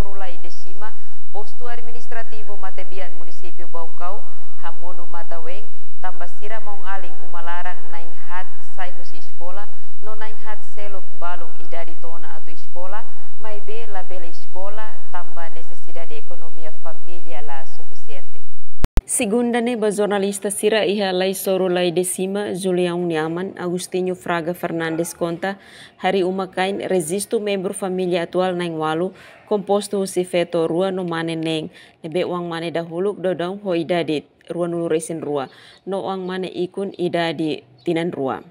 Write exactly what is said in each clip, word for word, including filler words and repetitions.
Sorulai Desima, Postu Administrativu Matebian, Munisípiu Baucau, hamonu matan-ween, tanba sira maun-alin uma laran na'in-haat sai husi eskola, no na'in-haat seluk balun idade to'o ona atu eskola, maibé labele eskola, tanba nesesidade ekonomia família la sufisiente. Segunda ne'e ba jornalista sira iha Lai Sorulai Desima, Julião nia aman, Agostinho Fraga Fernandes konta, harii uma-kain rejistu membru família atuál na'in-ualu, kompostu husi feto rua no mane neen, ne'ebé oan-mane dahuluk daudaun ho idade ruanulu-resin-rua, no oan-mane ikun idade tinan rua.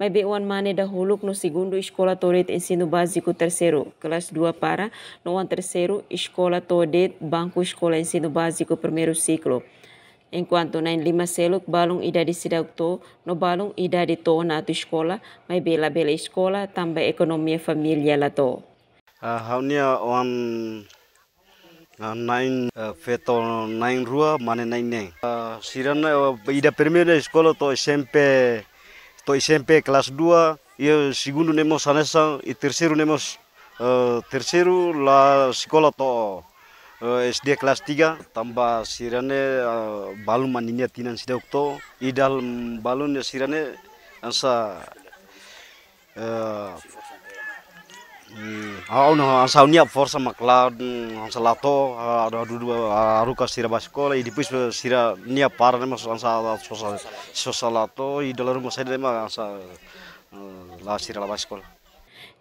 Maibé oan-mane dahuluk no segundu eskola to'o de'it ensinu báziku terseiru, kelas dua para, no oan terseiru eskola to'o de'it banku eskola ensinu báziku primeiru siklu. Enkuantu na'in-lima seluk balun idade seidauk to'o, no balun idade to'o ona atu eskola, maibé labele eskola, tanba ekonomia família la to'o. Ah, ha'u-nia oan, ah, na'in, ah, feto na'in-rua, mane na'in-neen. Ah, sira-ne'e, ah, ida primeiru eskola to'o S M P, to'o S M P kelas dua, i segundu ne'e mós hanesan, i terseiru ne'e mós, eh, terseiru la eskola to'o, eh, S D kelas tiga, tanba sira-ne'e, eh, balun mak ninia tinan seidauk to'o, i dala, mm, balun ne'e sira-ne'e hanesan, eh, mm, ha'u no hanesan ha'u-nia forsa mak la, mm, hanesan la to'o, ah, adu, adu, ah, haruka sira ba eskola, i depois, eh, sira-nia para ne'e mós hanesan la sosa, sosa la to'o, i dala ruma saida ne'e mak hanesan, eh, la sira la ba eskola.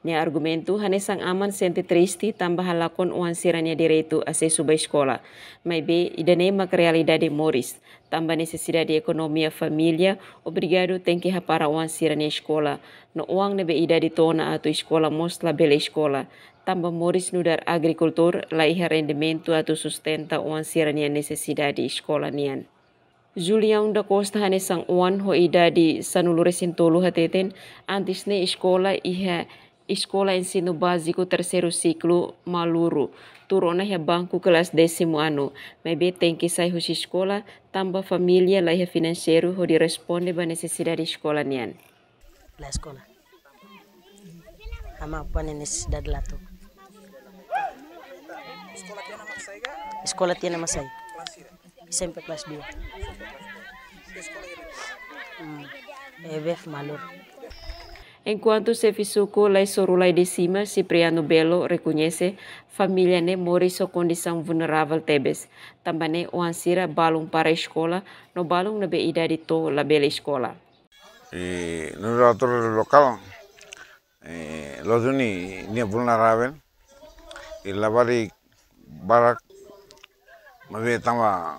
Nia argumentu hanesan aman sente triste tanba halakon oan sira-nia direitu asesu ba eskola. Maibé, ida-ne'e mak realidade moris. Tanba nesesidade ekonomia família, obrigadu tenke hapara oan sira-nia eskola. No oan ne'ebé idade to'o ona atu eskola mós labele eskola. Tanba moris nu'udar agrikultór la iha rendimentu atu sustenta oan sira-nia nesesidade eskola nian. Julião da Costa hanesan oan ho idade sanulu-resin-tolu hateten, antes ne'e eskola iha eskola ensinu báziku terseiru siklu Maluru, tuur ona iha banku kelas désimu anu, maibé tenke sai husi eskola, tanba família la iha finanseiru hodi responde ba nesesidade eskola nian. La eskola. Ama apa nesesidade la to'o. Eskola tiha ona mak sai. S M P kelas dua. Hmm. E B F Malur. Enkuantu xefe suku Lai Sorulai Desima, Cipriano Belo, rekoñese, família ne'e moris ho kondisaun vulneravel tebes. Tanba ne'e oan sira balun para eskola, no balun ne'ebé idade to'o labele eskola. I nu'udar autoridade lokál, eh, loos duni nia vulneravel, i labarik barak, maibé tanba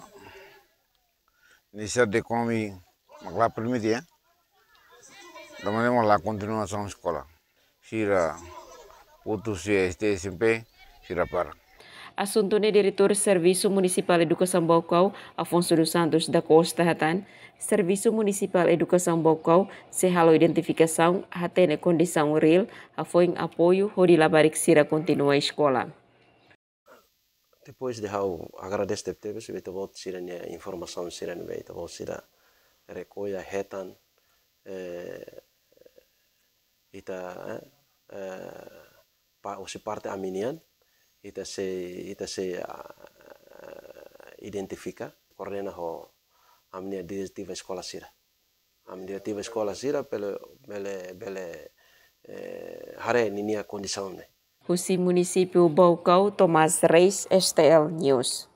nesesidade ekonomia mak la permite, ya. Tanba ne'e mak la kontinuasaun eskola. Sira hotu husi S D, S M P, sira para. Asuntu ne'e Diretór Servisu Munisipál Edukasaun Baucau, Afonso dos Santos da Costa hatán, Servisu Munisipál Edukasaun Baucau sei halo identifikasaun, hatene kondisaun reál, hafoin apoiu hodi labarik sira kontinua eskola. Depois de ha'u agradese tebetebes ba ita-boot sira-nia informasaun sira ne'ebé ita-boot sira rekolla hetan, eh, ita, eh, eh, pa, husi parte ami-nian, ita sei, ita sei, ah, identifika, koordena ho ami-nia diretiva eskola sira. Ami-nia diretiva eskola sira bele, bele, bele, eh, haree ninia kondisaun ne'e. Husi Munisípiu Baucau, Tomás Reis, S T L News.